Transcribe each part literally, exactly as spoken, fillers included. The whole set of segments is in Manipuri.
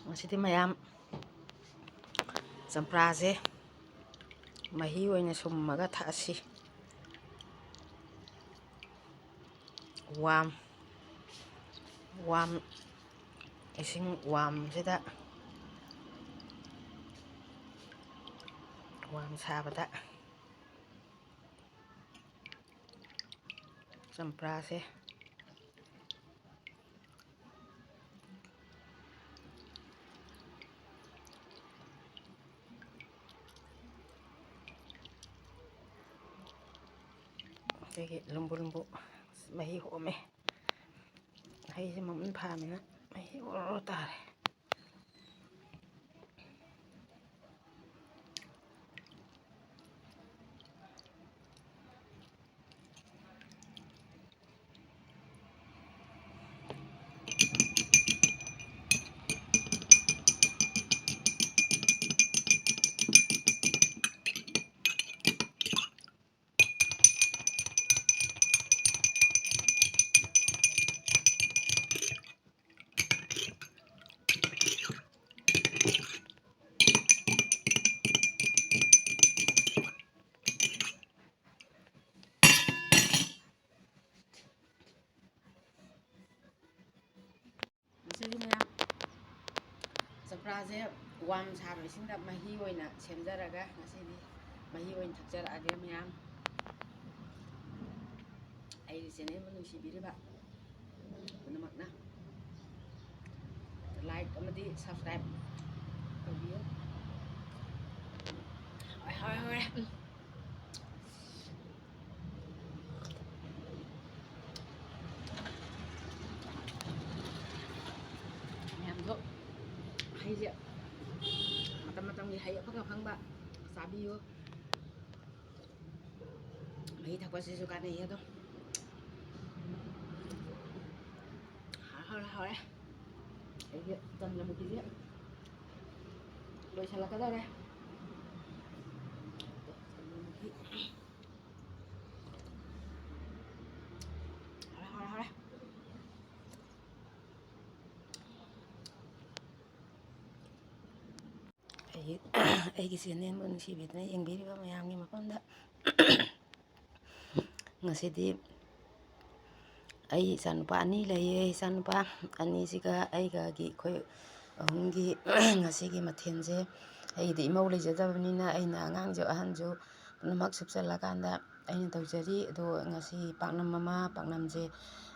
ꯉꯁꯤꯗꯤ ꯃꯌꯥꯝ ꯆꯝꯄ꯭ꯔꯥꯁꯦ ꯃꯍꯤ ꯑꯣꯏꯅ ꯁꯨꯝꯃꯒ ꯊꯛꯑꯁꯤ꯫ ꯋꯥꯝ, ꯋꯥꯝ, ꯏꯁꯤꯡ ꯋꯥꯝꯁꯤꯗ, ꯋꯥꯝ ꯁꯥꯕꯗ ꯆꯝꯄ꯭ꯔꯥꯁꯦ ꯑꯗꯒꯤ ꯂꯨꯝꯕꯨ ꯂꯨꯝꯕꯨ ꯃꯍꯤ ꯍꯣꯝꯃꯦ꯫ ꯍꯩꯁꯦ ꯃꯃꯨꯟ ꯐꯥꯃꯤꯅ ꯃꯍꯤ ꯑꯣꯔꯣ ꯇꯥꯔꯦ꯫ ꯉꯁꯤꯗꯤ ꯃꯌꯥꯝ ꯆꯝꯄ꯭ꯔꯥꯁꯦ ꯋꯥꯝ ꯁꯥꯕ ꯏꯁꯤꯡꯗ ꯃꯍꯤ ꯑꯣꯏꯅ ꯁꯦꯝꯖꯔꯒ ꯉꯁꯤꯗꯤ ꯃꯍꯤ ꯑꯣꯏꯅ ꯊꯛꯆꯔꯛꯑꯒꯦ ꯃꯌꯥꯝ꯫ ꯑꯩꯒꯤ ꯆꯦꯅꯦꯜꯕꯨ ꯅꯨꯡꯁꯤꯕꯤꯔꯤꯕ ꯄꯨꯝꯅꯃꯛꯅ like ꯑꯃꯗꯤ subscribe ꯇꯧꯕꯤꯌꯨ꯫ ꯍꯣꯏ, ꯍꯣꯏ, ꯍꯣꯏ꯫ ꯎꯝ꯫ ꯃꯌꯥꯝꯁꯨ ꯍꯩꯁꯦ ꯃꯇꯝ ꯃꯇꯝꯒꯤ ꯍꯩ ꯑꯐꯪ ꯑꯐꯪꯕ ꯆꯥꯕꯤꯌꯨ꯫ ꯃꯍꯤ ꯊꯛꯄꯁꯤꯁꯨ ꯀꯥꯟꯅꯩꯌꯦ ꯑꯗꯨꯝ꯫ ꯍꯥꯎꯔꯦ, ꯍꯥꯎꯔꯦ, ꯍꯥꯎꯔꯦ꯫ ꯑꯩꯒꯤ ꯆꯟꯗ꯭ꯔꯃꯨꯈꯤꯁꯦ ꯂꯣꯏꯁꯤꯜꯂꯛꯀꯗꯧꯔꯦ꯫ ꯆꯟꯗ꯭ꯔꯃꯨꯈꯤ꯫ ꯍꯥꯎꯔꯦ, ꯍꯥꯎꯔꯦ, ꯍꯥꯎꯔꯦ꯫ ꯑꯩꯒꯤ ꯆꯦꯅꯦꯜꯕꯨ ꯅꯨꯡꯁꯤꯕꯤꯗꯨꯅ ꯌꯦꯡꯕꯤꯔꯤꯕ ꯃꯌꯥꯝꯒꯤ ꯃꯐꯝꯗ ꯉꯁꯤꯗꯤ ꯑꯩ ꯏꯆꯥꯅꯨꯄꯥ ꯑꯅꯤ ꯂꯩꯌꯦ꯫ ꯏꯆꯥꯅꯨꯄꯥ ꯑꯅꯤꯁꯤꯒ ꯑꯩꯒꯒꯤ, ꯑꯩꯈꯣꯏ ꯑꯍꯨꯝꯒꯤ ꯉꯁꯤꯒꯤ ꯃꯊꯦꯜꯁꯦ, ꯑꯩꯒꯤꯗꯤ ꯏꯃꯧ ꯂꯩꯖꯗꯕꯅꯤꯅ ꯑꯩꯅ ꯑꯉꯥꯡꯁꯨ ꯑꯍꯟꯁꯨ ꯄꯨꯝꯅꯃꯛ ꯁꯨꯞꯆꯜꯂꯀꯥꯟꯗ ꯑꯩꯅ ꯇꯧꯖꯔꯤ꯫ ꯑꯗꯣ ꯉꯁꯤ ꯄꯥꯛꯅꯝ ꯑꯃ, ꯄꯥꯛꯅꯝꯁꯦ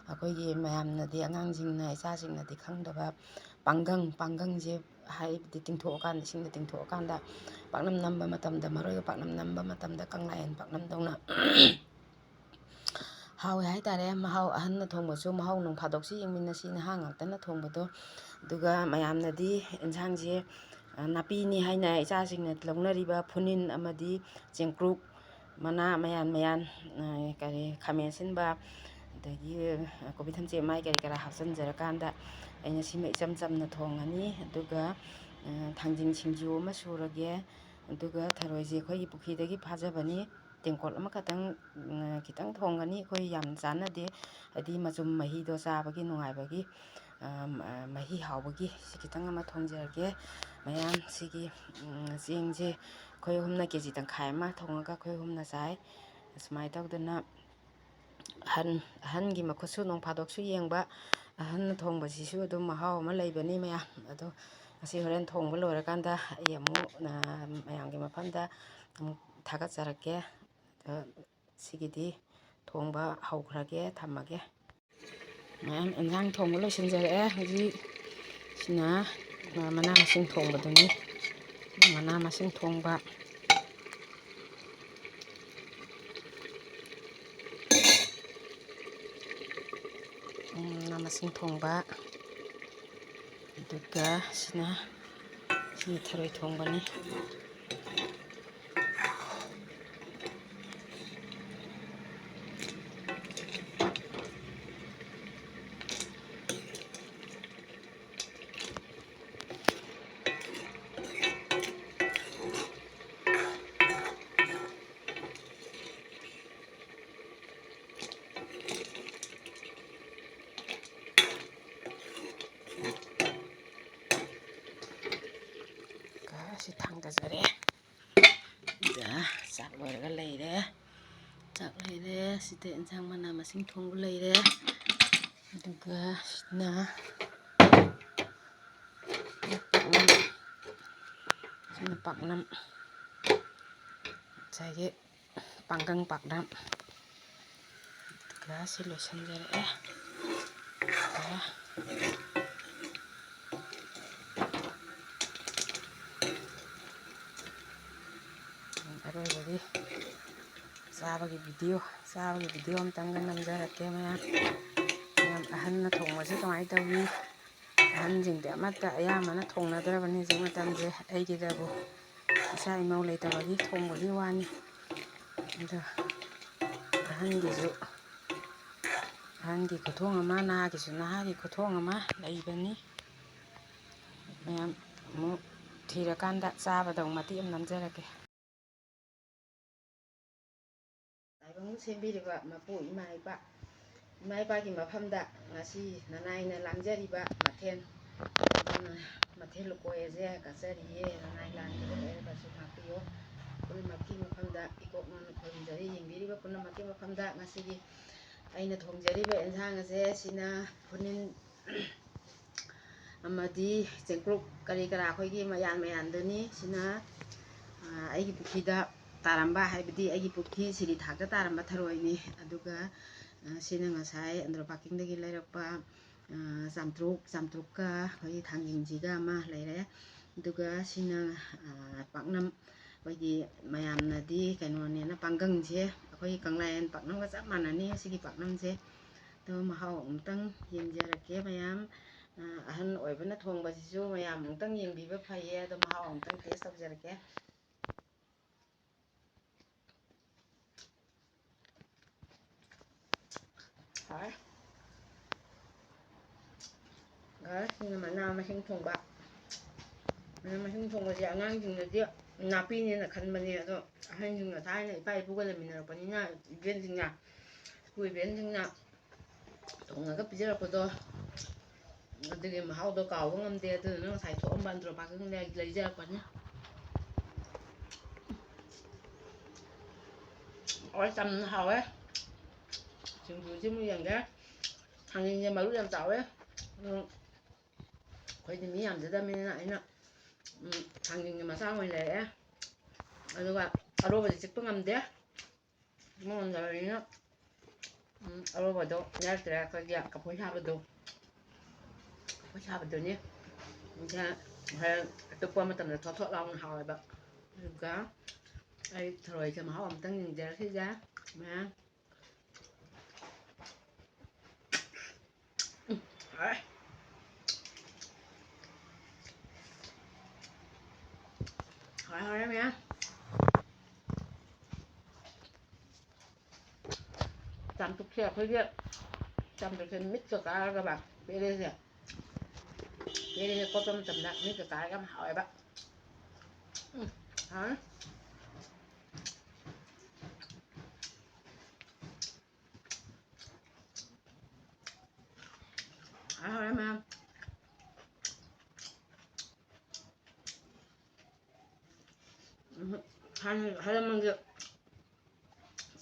ꯑꯩꯈꯣꯏꯒꯤ ꯃꯌꯥꯝꯅꯗꯤ, ꯑꯉꯥꯡꯁꯤꯡꯅ, ꯏꯆꯥꯁꯤꯡꯅꯗꯤ ꯈꯪꯗꯕ ꯄꯥꯡꯒꯪ, ꯄꯥꯡꯒꯪꯁꯦ ꯍꯥꯏꯕꯗꯤ ꯇꯤꯡꯊꯣꯛꯑꯀꯥꯟꯗ, ꯏꯁꯤꯡꯗ ꯇꯤꯡꯊꯣꯛꯑꯀꯥꯟꯗ ꯄꯥꯛꯅꯝ ꯅꯝꯕ ꯃꯇꯝꯗ, ꯃꯔꯣꯏꯒ ꯄꯥꯛꯅꯝ ꯅꯝꯕ ꯃꯇꯝꯗ ꯀꯪꯂꯥꯌꯦꯟ ꯄꯥꯛꯅꯝꯗꯧꯅ ꯍꯥꯎꯋꯦ ꯍꯥꯏꯇꯥꯔꯦ꯫ ꯃꯍꯥꯎ, ꯑꯍꯟꯅ ꯊꯣꯡꯕꯁꯨ ꯃꯍꯥꯎ ꯅꯣꯡ ꯐꯥꯗꯣꯛꯁꯨ ꯌꯦꯡꯃꯤꯟꯅꯁꯤ, ꯅꯍꯥ ꯉꯥꯛꯇꯅ ꯊꯣꯡꯕꯗꯣ꯫ ꯑꯗꯨꯒ ꯃꯌꯥꯝꯅꯗꯤ ꯏꯟꯁꯥꯡꯁꯦ, ꯑ, ꯅꯥꯄꯤꯅꯤ ꯍꯥꯏꯅ ꯏꯆꯥꯁꯤꯡꯅ ꯂꯧꯅꯔꯤꯕ ꯐꯨꯅꯤꯟ ꯑꯃꯗꯤ ꯆꯦꯡꯀ꯭ꯔꯨꯞ ꯃꯅꯥ ꯃꯌꯥꯟ ꯃꯌꯥꯟ, ꯑ, ꯀꯔꯤ, ꯈꯥꯃꯦꯟ ꯑꯁꯤꯟꯕ, ꯑꯗꯒꯤ, ꯑ, ꯀꯣꯕꯤ ꯊꯝꯆꯦꯠ ꯃꯥꯏ ꯀꯔꯤ ꯀꯔꯥ ꯍꯥꯞꯆꯤꯟꯖꯔꯀꯥꯟꯗ ꯑꯩꯅ ꯁꯤꯃ ꯏꯆꯝ ꯆꯝꯅ ꯊꯣꯡꯉꯅꯤ꯫ ꯑꯗꯨꯒ, ꯑ, ꯊꯥꯡꯖꯤꯡ ꯁꯤꯡꯖꯨ ꯑꯃ ꯁꯨꯔꯒꯦ꯫ ꯑꯗꯨꯒ ꯊꯔꯣꯏꯁꯦ ꯑꯩꯈꯣꯏꯒꯤ ꯄꯨꯈ꯭ꯔꯤꯗꯒꯤ ꯐꯥꯖꯕꯅꯤ꯫ ꯇꯦꯡꯀꯣꯠ ꯑꯃꯈꯛꯇꯪ, ꯎꯝ, ꯈꯤꯇꯪ ꯊꯣꯡꯒꯅꯤ꯫ ꯑꯩꯈꯣꯏ ꯌꯥꯝ ꯆꯥꯟꯅꯗꯦ, ꯍꯥꯏꯗꯤ ꯃꯆꯨꯝ ꯃꯍꯤꯗꯣ ꯆꯥꯕꯒꯤ ꯅꯨꯡꯉꯥꯏꯕꯒꯤ, ꯑ, ꯃꯍꯤ ꯍꯥꯎꯕꯒꯤ꯫ ꯁꯤ ꯈꯤꯇꯪ ꯑꯃ ꯊꯣꯡꯖꯔꯒꯦ꯫ ꯃꯌꯥꯝ ꯁꯤꯒꯤ, ꯎꯝ, ꯆꯦꯡꯁꯦ ꯑꯩꯈꯣꯏ ꯑꯍꯨꯝꯅ ꯀꯦ ꯖꯤ ꯇꯪꯈꯥꯏ ꯑꯃ ꯊꯣꯡꯉꯒ ꯑꯩꯈꯣꯏ ꯑꯍꯨꯝꯅ ꯆꯥꯏ꯫ ꯁꯨꯃꯥꯏꯅ ꯇꯧꯗꯅ ꯑꯍꯟ, ꯑꯍꯟꯒꯤ ꯃꯈꯨꯠꯁꯨ ꯅꯣꯡ ꯐꯥꯗꯣꯛꯁꯨ ꯌꯦꯡꯕ, ꯑꯍꯟꯅ ꯊꯣꯡꯕꯁꯤꯁꯨ ꯑꯗꯨꯝ ꯃꯍꯥꯎ ꯑꯃ ꯂꯩꯕꯅꯤ ꯃꯌꯥꯝ꯫ ꯑꯗꯣ ꯉꯁꯤ ꯍꯣꯔꯦꯟ ꯊꯣꯡꯕ ꯂꯣꯏꯔꯀꯥꯟꯗ ꯑꯩ ꯑꯃꯨꯛ, ꯑ, ꯃꯌꯥꯝꯒꯤ ꯃꯐꯝꯗ ꯑꯃꯨꯛ ꯊꯥꯒꯠꯆꯔꯛꯀꯦ꯫ ꯑꯗꯣ ꯁꯤꯒꯤꯗꯤ ꯊꯣꯡꯕ ꯍꯧꯈ꯭ꯔꯒꯦ, ꯊꯝꯃꯒꯦ꯫ ꯃꯌꯥꯝ ꯏꯟꯖꯥꯡ ꯊꯣꯡꯕ ꯂꯣꯏꯁꯤꯟꯖꯔꯛꯑꯦ꯫ ꯍꯧꯖꯤꯛ ꯁꯤꯅ ꯃꯅꯥ ꯃꯁꯤꯡ ꯊꯣꯡꯕꯗꯨꯅꯤ꯫ ꯃꯅꯥ ꯃꯁꯤꯡ ꯊꯣꯡꯕ꯫ ꯎꯝ, ꯃꯅꯥ ꯃꯁꯤꯡ ꯊꯣꯡꯕ꯫ ꯑꯗꯨꯒ ꯁꯤꯅ, ꯁꯤꯅ ꯊꯔꯣꯏ ꯊꯣꯡꯕꯅꯤ꯫ ꯁꯤ ꯊꯥꯡꯗꯖꯔꯦ꯫ ꯑꯗ ꯆꯥꯛ ꯂꯣꯏꯔꯒ ꯂꯩꯔꯦ꯫ ꯆꯥꯛ ꯂꯩꯔꯦ꯫ ꯁꯤꯗ ꯏꯟꯁꯥꯡ ꯃꯅꯥ ꯃꯁꯤꯡ ꯊꯣꯡꯕ ꯂꯩꯔꯦ꯫ ꯑꯗꯨꯒ ꯁꯤꯅ ꯄꯥꯛꯅꯝ, ꯁꯤꯅ ꯄꯥꯛꯅꯝ, ꯉꯁꯥꯏꯒꯤ ꯄꯥꯡꯒꯪ ꯄꯥꯛꯅꯝ꯫ ꯑꯗꯨꯒ ꯁꯤ ꯂꯣꯏꯁꯤꯟꯖꯔꯛꯑꯦ꯫ ꯑꯗꯨꯒ ꯑꯔꯣꯏꯕꯒꯤ ꯆꯥꯕꯒꯤ video, ꯆꯥꯕꯒꯤ video ꯑꯝꯇꯪꯒ ꯅꯝꯖꯔꯛꯀꯦ ꯃꯌꯥꯝ꯫ ꯃꯌꯥꯝ, ꯑꯍꯟꯅ ꯊꯣꯡꯕꯁꯦ ꯀꯃꯥꯏꯅ ꯇꯧꯏ? ꯑꯍꯟꯁꯤꯡꯗꯤ ꯑꯃꯠꯇ ꯑꯌꯥꯝꯕꯅ ꯊꯣꯡꯅꯗ꯭ꯔꯕꯅꯤ ꯍꯧꯖꯤꯛ ꯃꯇꯝꯁꯦ꯫ ꯑꯩꯒꯤꯗꯕꯨ ꯏꯆꯥ ꯏꯃꯧ ꯂꯩꯇꯕꯒꯤ ꯊꯣꯡꯕꯒꯤ ꯋꯥꯅꯤ꯫ ꯑꯗꯣ ꯑꯍꯟꯒꯤꯁꯨ, ꯑꯍꯟꯒꯤ ꯈꯨꯊꯣꯡ ꯑꯃ, ꯅꯍꯥꯒꯤꯁꯨ ꯅꯍꯥꯒꯤ ꯈꯨꯊꯣꯡ ꯑꯃ ꯂꯩꯕꯅꯤ꯫ ꯃꯌꯥꯝ ꯑꯃꯨꯛ ꯊꯤꯔꯀꯥꯟꯗ ꯆꯥꯕꯗ ꯑꯃꯨꯛ ꯃꯇꯦꯛ ꯑꯃ ꯅꯝꯖꯔꯛꯀꯦ꯫ ꯇꯥꯏꯕꯪ ꯁꯦꯝꯕꯤꯔꯤꯕ ꯃꯄꯨ ꯏꯃꯥ ꯏꯄꯥ, ꯏꯃꯥ ꯏꯄꯥꯒꯤ ꯃꯐꯝꯗ ꯉꯁꯤ ꯅꯅꯥꯏꯅ ꯂꯥꯡꯖꯔꯤꯕ ꯃꯊꯦꯜ, ꯃꯊꯦꯜ ꯂꯨꯀꯣꯏ ꯑꯁꯦ ꯀꯠꯆꯔꯤꯌꯦ꯫ ꯅꯅꯥꯏ ꯂꯥꯡꯕꯗ ꯂꯩꯔꯒꯁꯨ ꯉꯥꯛꯄꯤꯌꯨ꯫ ꯄꯨꯝꯅꯃꯛꯀꯤ ꯃꯐꯝꯗ ꯏꯀꯣꯛ ꯃꯥꯡꯅ ꯈꯨꯔꯨꯝꯖꯔꯤ꯫ ꯌꯦꯡꯕꯤꯔꯤꯕ ꯄꯨꯝꯅꯃꯛꯀꯤ ꯃꯐꯝꯗ ꯉꯁꯤꯒꯤ ꯑꯩꯅ ꯊꯣꯡꯖꯔꯤꯕ ꯑꯦꯟꯁꯥꯡ ꯑꯁꯦ ꯁꯤꯅ ꯐꯨꯅꯤꯟ ꯑꯃꯗꯤ ꯆꯦꯡꯀ꯭ꯔꯨꯞ ꯀꯔꯤ ꯀꯔꯥ ꯑꯩꯈꯣꯏꯒꯤ ꯃꯌꯥꯟ ꯃꯌꯥꯟꯗꯨꯅꯤ꯫ ꯁꯤꯅ, ꯑ, ꯑꯩꯒꯤ ꯄꯨꯈ꯭ꯔꯤꯗ ꯇꯥꯔꯝꯕ, ꯍꯥꯏꯕꯗꯤ ꯑꯩꯒꯤ ꯄꯨꯈ꯭ꯔꯤ ꯁꯤꯔꯤ ꯊꯥꯛꯇ ꯇꯥꯔꯝꯕ ꯊꯔꯣꯏꯅꯤ꯫ ꯑꯗꯨꯒ, ꯑ, ꯁꯤꯅ ꯉꯁꯥꯏ ꯑꯟꯗ꯭ꯔꯣ parkingꯗꯒꯤ ꯂꯩꯔꯛꯄ, ꯑ, ꯆꯥꯝꯇ꯭ꯔꯨꯛ, ꯆꯥꯝꯇ꯭ꯔꯨꯛꯀ ꯑꯩꯈꯣꯏꯒꯤ ꯊꯥꯡꯖꯤꯡꯁꯤꯒ ꯑꯃ ꯂꯩꯔꯦ꯫ ꯑꯗꯨꯒ ꯁꯤꯅ, ꯑ, ꯄꯥꯛꯅꯝ, ꯑꯩꯈꯣꯏꯒꯤ ꯃꯌꯥꯝꯅꯗꯤ ꯀꯩꯅꯣꯅꯦꯅ, ꯄꯥꯡꯒꯪꯁꯦ ꯑꯩꯈꯣꯏꯒꯤ ꯀꯪꯂꯥꯌꯦꯟ ꯄꯥꯛꯅꯝꯒ ꯆꯞ ꯃꯥꯟꯅꯅꯤ ꯁꯤꯒꯤ ꯄꯥꯛꯅꯝꯁꯦ꯫ ꯑꯗꯣ ꯃꯍꯥꯎ ꯑꯃꯨꯛꯇꯪ ꯌꯦꯡꯖꯔꯛꯀꯦ ꯃꯌꯥꯝ꯫ ꯑ, ꯑꯍꯟ ꯑꯣꯏꯕꯅ ꯊꯣꯡꯕꯁꯤꯁꯨ ꯃꯌꯥꯝ ꯑꯃꯨꯛꯇꯪ ꯌꯦꯡꯕꯤꯕ ꯐꯩꯌꯦ꯫ ꯑꯗꯣ ꯃꯍꯥꯎ ꯑꯃꯨꯛꯇꯪ taste ꯇꯧꯖꯔꯛꯀꯦ꯫ ꯍꯥꯎꯔꯦ꯫ ꯁꯤꯅ ꯃꯅꯥ ꯃꯁꯤꯡ ꯊꯣꯡꯕ꯫ ꯃꯅꯥ ꯃꯁꯤꯡ ꯊꯣꯡꯕꯁꯦ ꯑꯉꯥꯡꯁꯤꯡꯅꯗꯤ ꯅꯥꯄꯤꯅꯦꯅ ꯈꯟꯕꯅꯦ, ꯑꯗꯣ ꯑꯍꯟꯁꯤꯡꯅ, ꯊꯥꯏꯅ ꯏꯄꯥ ꯏꯄꯨꯒ ꯂꯩꯃꯤꯟꯅꯔꯛꯄꯅꯤꯅ, ꯏꯕꯦꯟꯁꯤꯡꯅ, ꯏꯄꯨ ꯏꯕꯦꯟꯁꯤꯡꯅ ꯊꯣꯡꯉꯒ ꯄꯤꯖꯔꯛꯄꯗꯣ, ꯑꯗꯨꯒꯤ ꯃꯍꯥꯎꯗꯣ ꯀꯥꯎꯕ ꯉꯝꯗꯦ꯫ ꯑꯗꯨꯗꯨꯅ ꯉꯁꯥꯏ ꯊꯣꯛꯑꯝꯕ ꯑꯟꯗ꯭ꯔꯣ parkingꯗ ꯂꯩꯖꯔꯛꯄꯅꯤ꯫ ꯍꯥꯎꯋꯦ, ꯆꯝꯅ ꯍꯥꯎꯋꯦ꯫ ꯁꯤꯡꯖꯨꯁꯤꯃꯨꯛ ꯌꯦꯡꯒꯦ꯫ ꯊꯥꯡꯖꯤꯡꯁꯦ ꯃꯔꯨ ꯌꯥꯝ ꯆꯥꯎꯋꯦ꯫ ꯎꯝ, ꯑꯩꯈꯣꯏꯗꯤ ꯃꯤ ꯌꯥꯝꯖꯗꯕꯅꯤꯅ ꯑꯩꯅ, ꯎꯝ, ꯊꯥꯡꯖꯤꯡꯒꯤ ꯃꯆꯥ ꯑꯣꯏꯅ ꯂꯩꯔꯛꯑꯦ꯫ ꯑꯗꯨꯒ ꯑꯔꯣꯕꯗꯤ ꯆꯤꯛꯄ ꯉꯝꯗꯦ꯫ ꯃꯉꯣꯟꯗ ꯂꯣꯏꯅ, ꯎꯝ, ꯑꯔꯣꯕꯗꯣ ꯌꯥꯎꯗ꯭ꯔꯦ꯫ ꯑꯩꯈꯣꯏꯒꯤ ꯀꯐꯣꯏ ꯁꯥꯕꯗꯣ, ꯀꯐꯣꯏ ꯁꯥꯕꯗꯨꯅꯤ꯫ ꯑꯗꯨꯒ ꯍꯣꯔꯦꯟ ꯑꯇꯣꯞꯄ ꯃꯇꯝꯗ ꯊꯣꯠ ꯊꯣꯠ ꯂꯥꯎꯅ ꯍꯥꯎꯋꯦꯕ꯫ ꯑꯗꯨꯒ ꯑꯩ ꯊꯔꯣꯏꯁꯦ ꯃꯍꯥꯎ ꯑꯝꯇꯪ ꯌꯦꯡꯖꯔꯛꯈꯤꯒꯦ ꯃꯌꯥꯝ꯫ ꯎꯝ, ꯍꯥꯎꯔꯦ꯫ ꯍꯥꯎꯔꯦ, ꯍꯥꯎꯔꯦ ꯃꯌꯥꯝ꯫ ꯆꯥꯝꯇꯨꯛꯁꯦ ꯑꯩꯈꯣꯏꯒꯤ, ꯆꯥꯝꯇꯨꯛꯁꯦ ꯃꯤꯠꯀ ꯀꯥꯔꯒꯕ ꯄꯦꯔꯦꯁꯦ, ꯄꯦꯔꯦꯁꯦ ꯀꯣꯠꯄ ꯃꯇꯝꯗ ꯃꯤꯠꯀ ꯀꯥꯔꯒ ꯌꯥꯝ ꯍꯥꯎꯋꯦꯕ꯫ ꯎꯝ, ꯍꯥꯎꯔꯦ꯫ ꯍꯥꯎꯔꯦ, ꯍꯥꯎꯔꯦ ꯃꯌꯥꯝ꯫ ꯎꯝ, ꯍꯥꯟꯅ ꯍꯥꯏꯔꯝꯃꯒꯦ꯫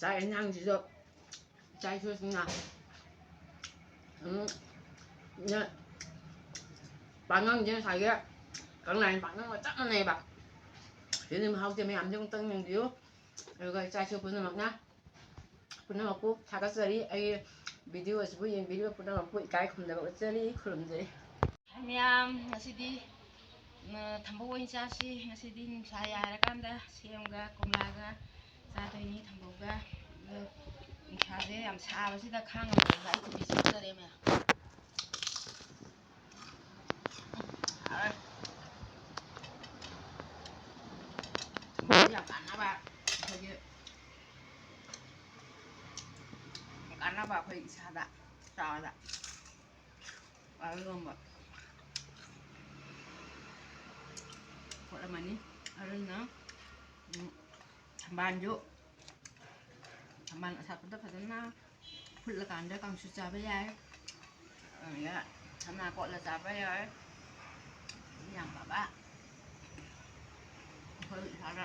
ꯆꯥꯛ ꯌꯦꯟꯁꯥꯡꯁꯤꯁꯨ ꯏꯆꯥ ꯏꯁꯨꯁꯤꯡꯅ, ꯎꯝ, ꯅ-, ꯄꯥꯛꯅꯝꯁꯦ ꯉꯁꯥꯏꯒꯤ ꯀꯪꯂꯥꯌꯦꯟ ꯄꯥꯛꯅꯝꯒ ꯆꯞ ꯃꯥꯟꯅꯩꯕ꯫ ꯁꯤꯒꯤ ꯃꯍꯥꯎꯁꯦ ꯃꯌꯥꯝꯁꯦ ꯑꯃꯨꯛꯇꯪ ꯌꯦꯡꯕꯤꯌꯨ꯫ ꯑꯗꯨꯒ ꯏꯆꯥ ꯏꯁꯨ ꯄꯨꯝꯅꯃꯛꯅ, ꯄꯨꯝꯅꯃꯛꯄꯨ ꯊꯥꯒꯠꯆꯔꯤ꯫ ꯑꯩꯒꯤ video ꯑꯁꯤꯕꯨ ꯌꯦꯡꯕꯤꯔꯤꯕ ꯄꯨꯝꯅꯃꯛꯄꯨ ꯏꯀꯥꯏ ꯈꯨꯝꯅꯕ ꯎꯠꯆꯔꯤ, ꯈꯨꯔꯨꯝꯖꯔꯤ꯫ ꯃꯌꯥꯝ, ꯉꯁꯤꯗꯤ, ꯎꯝ, ꯊꯝꯕꯧ ꯑꯣꯏꯅ ꯆꯥꯁꯤ꯫ ꯉꯁꯤꯗꯤ ꯅꯨꯡꯁꯥ ꯌꯥꯏꯔꯀꯥꯟꯗ ꯁꯦꯝꯒ ꯀꯣꯝꯂꯥꯒ ꯆꯥꯗꯣꯏꯅꯤ ꯊꯝꯕꯧꯒ꯫ ꯑꯗꯣ ꯅꯨꯡꯁꯥꯁꯦ ꯌꯥꯝ ꯁꯥꯕꯁꯤꯗ ꯈꯥꯡꯉꯝꯗ꯭ꯔꯦꯕ꯫ ꯑꯩ ꯀꯣꯐꯤ ꯆꯥꯖꯔꯦ ꯃꯌꯥꯝ꯫ ꯍꯥꯎꯔꯦ꯫ ꯊꯝꯕꯧꯁꯦ ꯌꯥꯝ ꯀꯥꯟꯅꯕ, ꯑꯩꯈꯣꯏꯒꯤ ꯀꯥꯟꯅꯕ ꯑꯩꯈꯣꯏ ꯏꯁꯥꯗ ꯆꯥꯕꯗ꯫ ꯑꯗꯨꯒꯨꯝꯕ ꯄꯣꯠ ꯑꯃꯅꯤ꯫ ꯑꯗꯨꯅ, ꯎꯝ, ꯊꯝꯕꯥꯜꯁꯨ, ꯊꯝꯕꯥꯜ ꯑꯁꯥꯠꯄꯗ ꯐꯖꯅ ꯐꯨꯠꯂꯀꯥꯟꯗ ꯀꯥꯡꯁꯨ ꯆꯥꯕ ꯌꯥꯏ, ꯑꯗꯨꯒ ꯊꯝꯅꯥ ꯀꯣꯠꯂ ꯆꯥꯕ ꯌꯥꯏ꯫ ꯌꯥꯝ ꯐꯕ꯫ ꯑꯩꯈꯣꯏ ꯏꯁꯥꯗ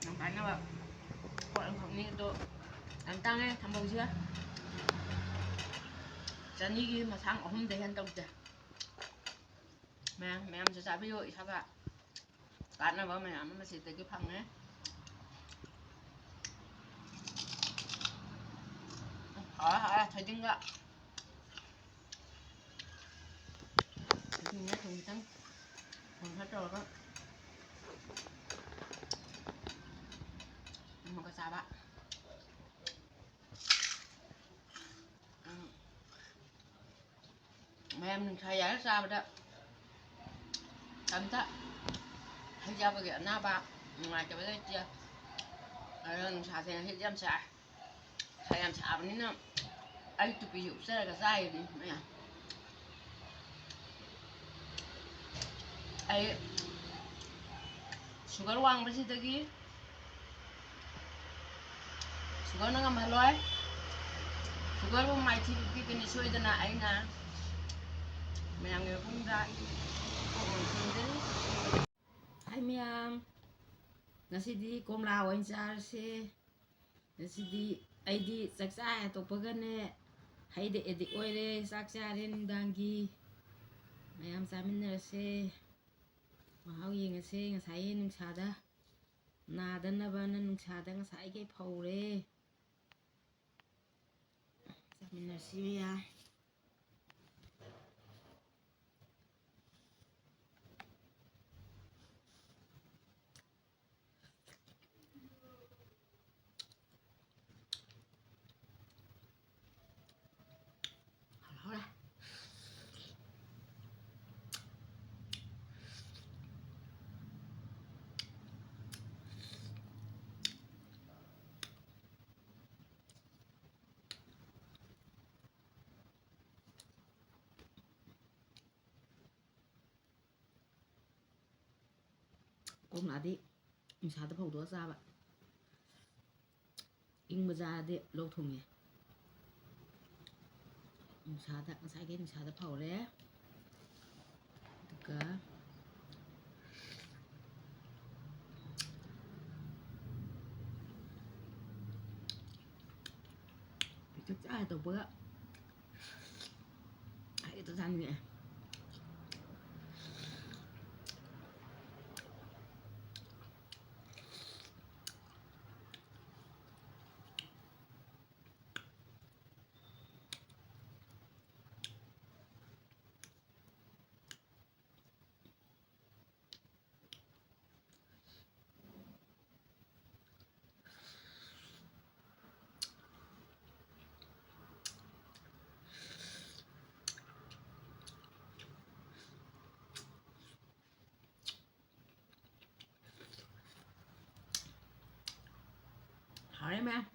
ꯌꯥꯝ ꯀꯥꯟꯅꯕ ꯄꯣꯠ ꯑꯃꯈꯛꯅꯤ ꯑꯗꯣ, ꯌꯥꯝ ꯇꯥꯡꯉꯦ ꯊꯝꯕꯧꯁꯦ꯫ ꯆꯅꯤꯒꯤ ꯃꯁꯥꯡ ꯑꯍꯨꯝꯗꯩ ꯍꯦꯟ ꯇꯧꯗꯦ꯫ ꯃꯌꯥꯝ, ꯃꯌꯥꯝꯁꯨ ꯆꯥꯕꯤꯌꯨ, ꯏꯁꯥꯗ ꯀꯥꯟꯅꯕ ꯃꯌꯥꯝ ꯑꯃ ꯁꯤꯗꯒꯤ ꯐꯪꯉꯦ꯫ ꯍꯥꯎꯔꯦ, ꯍꯥꯎꯔꯦ, ꯊꯣꯏꯗꯤꯡꯒ꯫ ꯊꯣꯏꯗꯤꯡꯅꯦ, ꯊꯨꯝ ꯈꯤꯇꯪ, ꯊꯨꯝ ꯈꯔ ꯇꯧꯔꯒ ꯑꯃꯨꯛꯀ ꯆꯥꯕ꯫ ꯎꯝ꯫ ꯃꯌꯥꯝ ꯅꯨꯡꯁꯥ ꯌꯥꯏꯔ ꯆꯥꯕꯗ ꯀꯝꯇ ꯍꯩ ꯆꯥꯕꯒꯤ ꯑꯅꯥꯕ ꯅꯨꯡꯉꯥꯏꯇꯕ ꯂꯩꯇꯦ꯫ ꯑꯗꯣ ꯅꯨꯡꯁꯥꯁꯦ ꯉꯁꯤꯗꯤ ꯌꯥꯝ ꯁꯥꯏ꯫ ꯅꯨꯡꯁꯥ ꯌꯥꯝ ꯁꯥꯕꯅꯤꯅ ꯑꯩ ꯇꯨꯄꯤꯁꯦ ꯎꯞꯆꯔꯒ ꯆꯥꯏꯅꯤ ꯃꯌꯥꯝ꯫ ꯑꯩ ꯁꯨꯒꯔ ꯋꯥꯡꯕꯁꯤꯗꯒꯤ ꯁꯨꯒꯔꯅ ꯉꯝꯍꯜꯂꯣꯏ꯫ ꯁꯨꯒꯔꯕꯨ ꯃꯥꯏꯊꯤꯕ ꯄꯤꯒꯅꯤ ꯁꯣꯏꯗꯅ꯫ ꯑꯩꯅ ꯃꯌꯥꯝꯒꯤ ꯃꯐꯝꯗ ꯀꯣꯛꯅ ꯈꯪꯖꯔꯤ꯫ ꯍꯥꯏ ꯃꯌꯥꯝ, ꯉꯁꯤꯗꯤ ꯀꯣꯝꯂꯥ ꯑꯣꯏꯅ ꯆꯥꯔꯁꯦ꯫ ꯉꯁꯤꯗꯤ ꯑꯩꯗꯤ ꯆꯥꯛꯆꯥ ꯍꯦꯛꯇꯣꯛꯄꯒꯅꯦ ꯍꯩꯗ ꯑꯦꯗꯤꯛ ꯑꯣꯏꯔꯦ꯫ ꯆꯥꯛ ꯆꯥꯔꯦ ꯅꯨꯡꯗꯥꯡꯒꯤ꯫ ꯃꯌꯥꯝ ꯆꯥꯃꯤꯟꯅꯔꯁꯦ꯫ ꯃꯍꯥꯎ ꯌꯦꯡꯉꯁꯦ꯫ ꯉꯁꯥꯏꯒꯤ ꯅꯨꯡꯁꯥꯗ ꯅꯥꯗꯅꯕꯅ ꯅꯨꯡꯁꯥꯗ ꯉꯁꯥꯏꯈꯩ ꯐꯧꯔꯦ꯫ ꯆꯥꯃꯤꯟꯅꯁꯤ ꯃꯌꯥꯝ꯫ ꯍꯥꯎꯔꯦ꯫ ꯀꯣꯝꯂꯥꯗꯤ ꯅꯨꯡꯁꯥꯗ ꯐꯧꯗꯣꯛꯑ ꯆꯥꯕ꯫ ꯏꯪꯕ ꯆꯥꯔꯗꯤ ꯂꯣꯛ ꯊꯨꯡꯉꯦ꯫ ꯅꯨꯡꯁꯥꯗ, ꯉꯁꯥꯏꯒꯤ ꯅꯨꯡꯁꯥꯗ ꯐꯧꯔꯦ꯫ ꯑꯗꯨꯒ ꯆꯥꯛ ꯆꯥ ꯇꯧꯕꯒ ꯍꯦꯛꯇ ꯆꯥꯅꯤꯡꯉꯛꯑꯦ꯫ ꯍꯥꯎꯔꯦ ꯃꯌꯥꯝ꯫